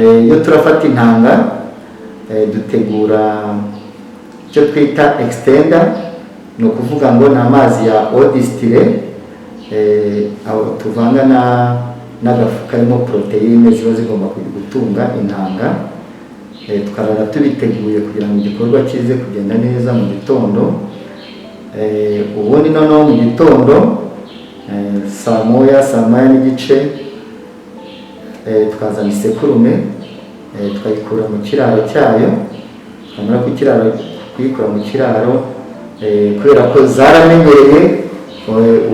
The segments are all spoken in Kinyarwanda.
Iyo turafata intanga, dutegura icyo twita extender. Ni ukuvuga ngo ni amazi ya eau distillée, aho tuvanga na n'agafu karimo poroteyine ziba zigomba gutunga intanga. Tukarara tubiteguye kugira ngo igikorwa kize kugenda neza mu gitondo. Ubundi noneho mu gitondo, saa 1, saa 1:30, tukazana isekurume, tukayikura mu kiraro cyayo. Twamara kuyikura mu kiraro, kubera ko zaramenyereye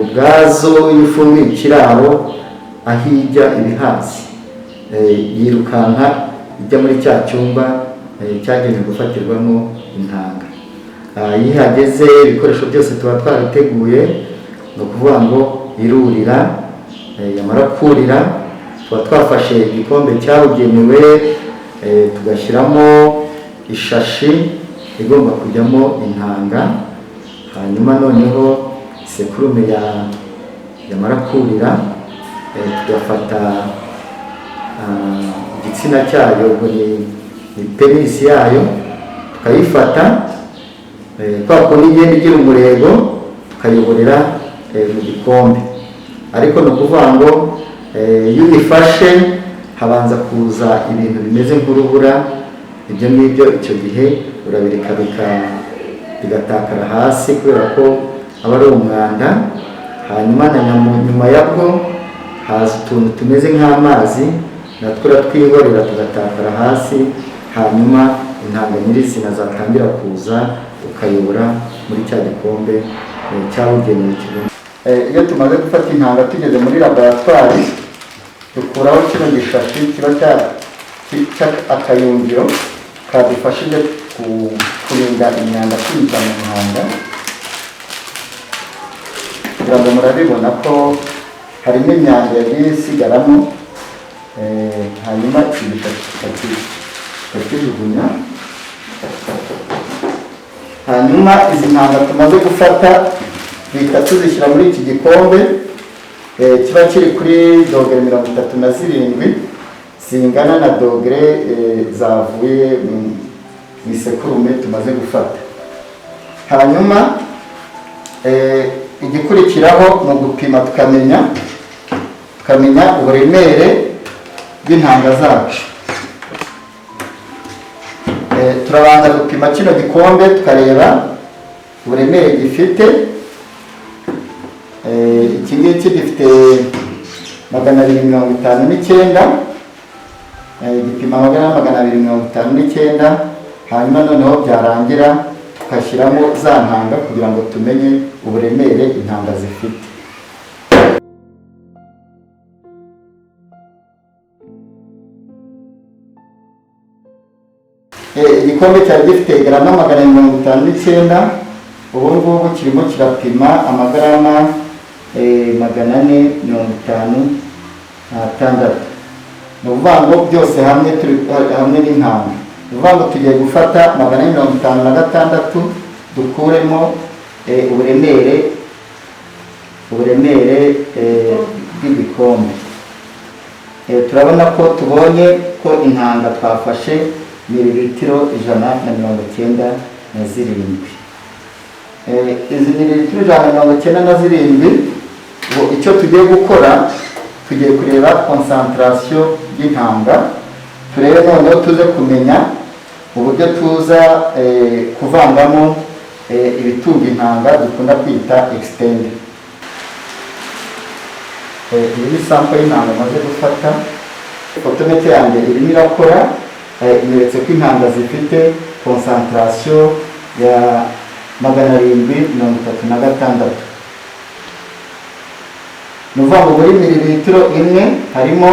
ubwazo, iyo ufunguye ikiraro aho ijya ibihazi, yirukanka ijya muri cya cyumba cyagenewe gufatirwamo intanga. Iyo ihageze, ibikoresho byose tuba twabiteguye. Ni ukuvuga ngo irurira, yamara kurira, tuba twafashe igikombe cyabugenewe, tugashyiramo ishashi igomba kujyamo intanga. Hanyuma noneho isekurume yamara kurira, tugafata igitsina cyayo, ubwo ni penis yayo, tukayifata, kwa kundi igenda igira umurego, tukayoborera mu gikombe. Ariko ni ukuvuga ngo iyo uyifashe habanza kuza ibintu bimeze nk'urubura. Ibyo ngibyo icyo gihe urabireka bigatakara hasi, kubera ko aba ari umwanda. Hanyuma na nyuma yabwo haza utuntu tumeze nk'amazi, natwo uratwihorera tugatakara hasi. Hanyuma intanga nyirizina zatangira kuza, ukayobora muri cya gikombe cyabugenewe kigomba. Iyo tumaze gufata intanga, tugeze muri laboratwari, dukuraho kino gishashi kiba akayungiro kadufashije kurinda imyanda kwinjira mu ntanga. Kugira ngo murabibona ko harimo imyanda yagiye isigaramo. Hanyuma iki gishashi tukakijugunya. Hanyuma izi ntanga tumaze gufata duhita tuzishyira muri iki gikombe, kiba kiri kuri dogere 37, zingana na dogere zavuye mu isekurume tumaze gufata. Hanyuma igikurikiraho mu gupima, tukamenya uburemere bw'intanga zacu. Turabanza gupima kino gikombe, tukareba uburemere gifite. Iki ngiki gifite 259, gipima 259. Hanyuma noneho byarangira tugashyiramo za ntanga kugira ngo tumenye uburemere intanga zifite. Igikombe cyari gifite garama 259, ubu ngubu kirimo kirapima amagarama 456. Ni ukuvuga ngo byose hamwe turi hamwe n'intanga, ni ukuvuga ngo tugiye gufata 456, dukuremo uburemere bw'igikombe. Turabona ko tubonye ko intanga twafashe mililitiro 197. Izi mililitiro 197, ubu icyo tugiye gukora, tugiye kureba concentration y'intanga, turebe noneho tuze kumenya uburyo tuza kuvangamo ibitunga intanga dukunda kwita extender. Iyi ni sample y'intanga maze gufata. Photometer yanjye irimo irakora, inyeretse ko intanga zifite concentration ya 736. Ni ukuvuga ngo muri mililitiro imwe harimo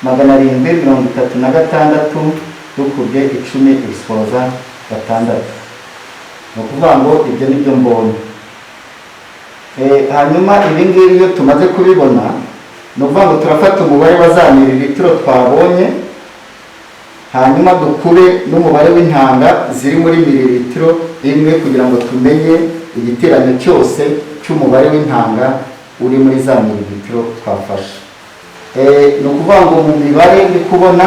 736 dukubye 10 exposa 6. Ni ukuvuga ngo ibyo ni byo mbonye. Hanyuma ibi ngibi iyo tumaze kubibona, ni ukuvuga ngo turafata umubare wa za mililitiro twabonye, hanyuma dukube n'umubare w'intanga ziri muri mililitiro imwe, kugira ngo tumenye igiteranyo cyose cy'umubare w'intanga uri muri za mililitiro twafashe. Ni ukuvuga ngo mu mibare ndi kubona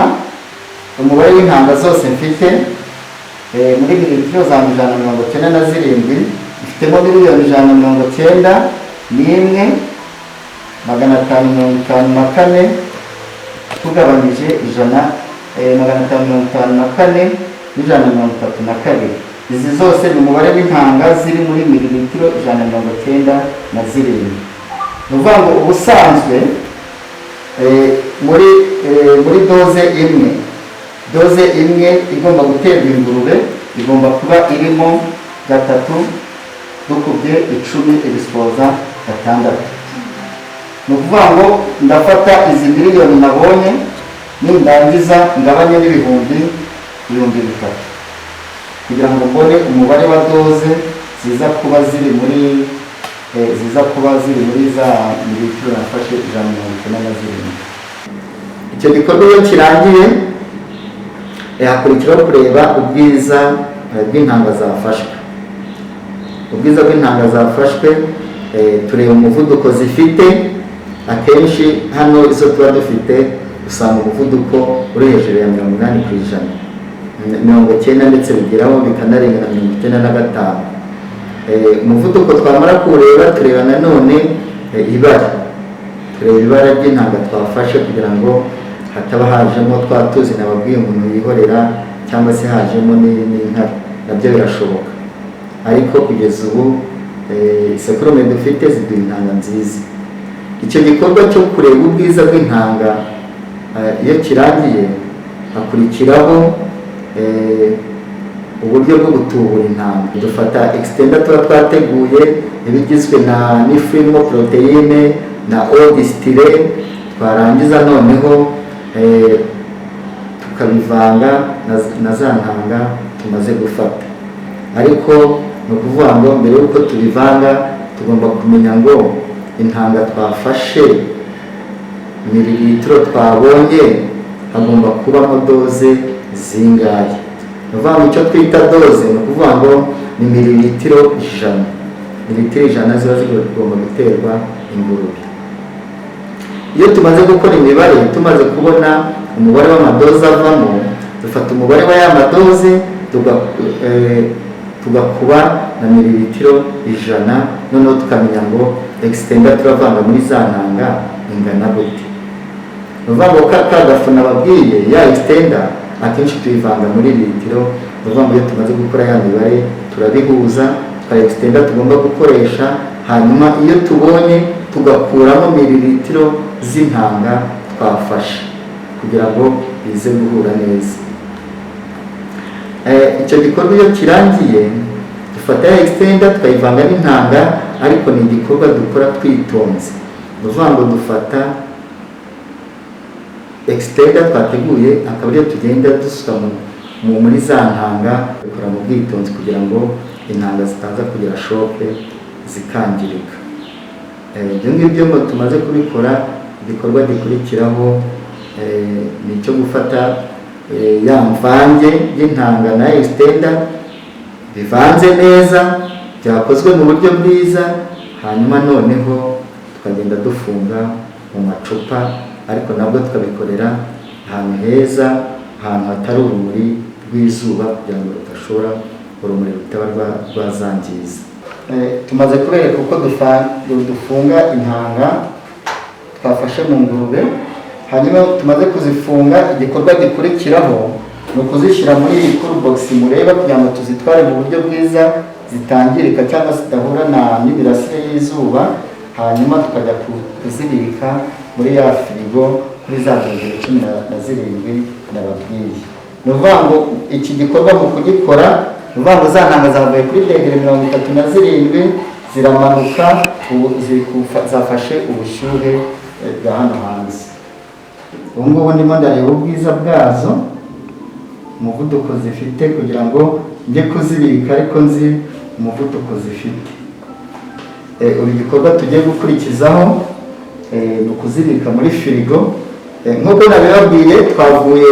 umubare w'intanga zose mfite muri mililitiro zanjye 197, mfitemo 191,554,000 tugabanyije ijana 554 n'132. Izi zose ni umubare w'intanga ziri muri mililitiro 197. Ni ukuvuga ngo ubusanzwe muri dose imwe igomba guterwa ingurube igomba kuba irimo 3 dukubye 10 ibispoza 6. Ni ukuvuga ngo ndafata izi miliyoni nabonye, nindangiza ngabanye n'ibihumbi 3000 kugira ngo mbone umubare wa dose ziza kuba ziri muri za mililitiro nafashe 197. Icyo gikorwa iyo kirangiye, hakurikiraho kureba ubwiza bw'intanga zafashwe. Ubwiza bw'intanga zafashwe, tureba umuvuduko zifite. Akenshi hano izo tuba dufite usanga umuvuduko uri hejuru ya 80%, 90, ndetse bigeraho bikanarenga na 95. Umuvuduko twamara kuwureba, tureba nanone ibara, tureba ibara ry'intanga twafashe kugira ngo hataba hajemo twa tuzi nababwiye umuntu yihorera, cyangwa se hajemo n'inkari, nabyo birashoboka. Ariko kugeza ubu isekurume dufite ziduha intanga nziza. Icyo gikorwa cyo kureba ubwiza bw'intanga iyo kirangiye, hakurikiraho uburyo bwo gutubura intanga. Dufata extender tuba twateguye, iba igizwe na n'ifu irimo poroteyine na eau distillée, twarangiza noneho tukabivanga na za ntanga tumaze gufata. Ariko ni ukuvuga ngo mbere y'uko tubivanga, tugomba kumenya ngo intanga twafashe, mililitiro twabonye, hagomba kubamo dose zingahe. Ni ukuvuga ngo icyo twita dose ni ukuvuga ngo ni mililitiro 100, mililitiro 100 ziba zigomba guterwa ingurube. Iyo tumaze gukora imibare, tumaze kubona umubare w'amadoze avamo, dufata umubare wa ya madoze tugakuba na mililitiro 100, noneho tukamenya ngo extender turavanga muri za ntanga ingana gute. Ni ukuvuga ngo ka gafu nababwiye, ya extender, akenshi tuyivanga muri litiro. Ni ukuvuga ngo iyo tumaze gukora ya mibare, turabihuza, tuka extender tugomba gukoresha, hanyuma iyo tubonye tugakuramo mililitiro z'intanga twafashe kugira ngo bize guhura neza. Icyo gikorwa iyo kirangiye, dufata ya extender tukayivanga n'intanga, ariko ni igikorwa dukora twitonze. Ni ukuvuga ngo dufata extender twateguye, akaba ariyo tugenda dusuka muri za ntanga, dukora mu bwitonzi kugira ngo intanga zitaza kugira choc zikangirika. Ibyo ngibyo ngo tumaze kubikora, igikorwa gikurikiraho ni icyo gufata ya mvange y'intanga na extender bivanze neza, byakozwe mu buryo bwiza, hanyuma noneho tukagenda dufunga mu macupa, ariko nabwo tukabikorera ahantu heza, ahantu hatari urumuri rw'izuba, kugira ngo rudashobora, urumuri rutaba rwazangiza. Tumaze kubereka uko dufunga intanga twafashe mu ngurube. Hanyuma tumaze kuzifunga, igikorwa gikurikiraho ni ukuzishyira muri iyi cool box mureba, kugira ngo tuzitware mu buryo bwiza, zitangirika cyangwa zidahura na n'imirasire y'izuba, hanyuma tukajya kuzibika muri ya firigo kuri za dogere 17 nababwiye. Ni ukuvuga ngo iki gikorwa mu kugikora, ni ukuvuga ngo za ntanga zavuye kuri degere 37 ziramanuka, ubu zafashe ubushyuhe bwa hano hanze. Ubu ngubu ndimo ndareba ubwiza bwazo, umuvuduko zifite, kugira ngo njye kuzibika ariko nzi umuvuduko zifite. Ubu igikorwa tugiye gukurikizaho ni ukuzibika muri firigo. Nk'uko nabibabwiye, twavuye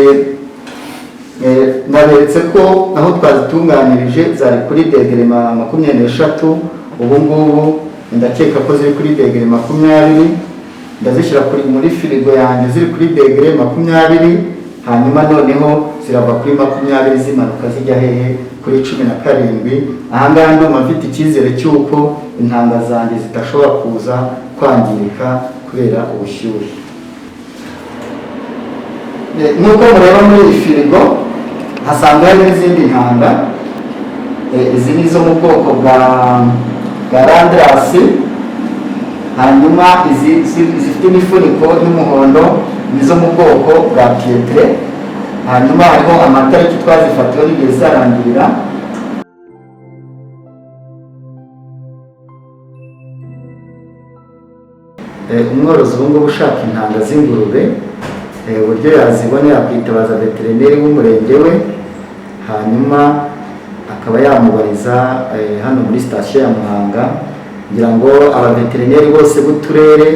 naberetse ko aho twazitunganyirije zari kuri degere 23, ubu ngubu ndakeka ko ziri kuri degere 20. Ndazishyira muri firigo yanjye ziri kuri degere 20, hanyuma noneho zirava kuri 20 zimanuka zijya hehe? Kuri 17. Ahangaha ndumva mfite icyizere cy'uko intanga zanjye zidashobora kuza kwangirika kubera ubushyuhe. Nk'uko mureba muri iyi firigo hasanzwe hari n'izindi ntanga. Izi ni izo mu bwoko bwa landrace, hanyuma izi zifite imifuniko y'umuhondo ni izo mu bwoko bwa pietre. Hanyuma hariho amatariki twazifatiweho n'igihe zizarangirira. Umworozi ubu ngubu ushaka intanga z'ingurube, uburyo yazibona, yakwitabaza veterineri w'umurenge we, hanyuma akaba yamubariza hano muri sitasiyo ya Muhanga. Ngira ngo abaveterineri bose b'uturere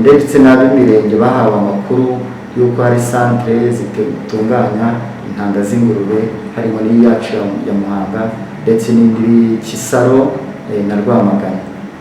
ndetse n'ab'imirenge bahawe amakuru y'uko hari santere zitunganya intanga z'ingurube, harimo n'iyacu ya Muhanga ndetse n'indi iri Kisaro na Rwamagana.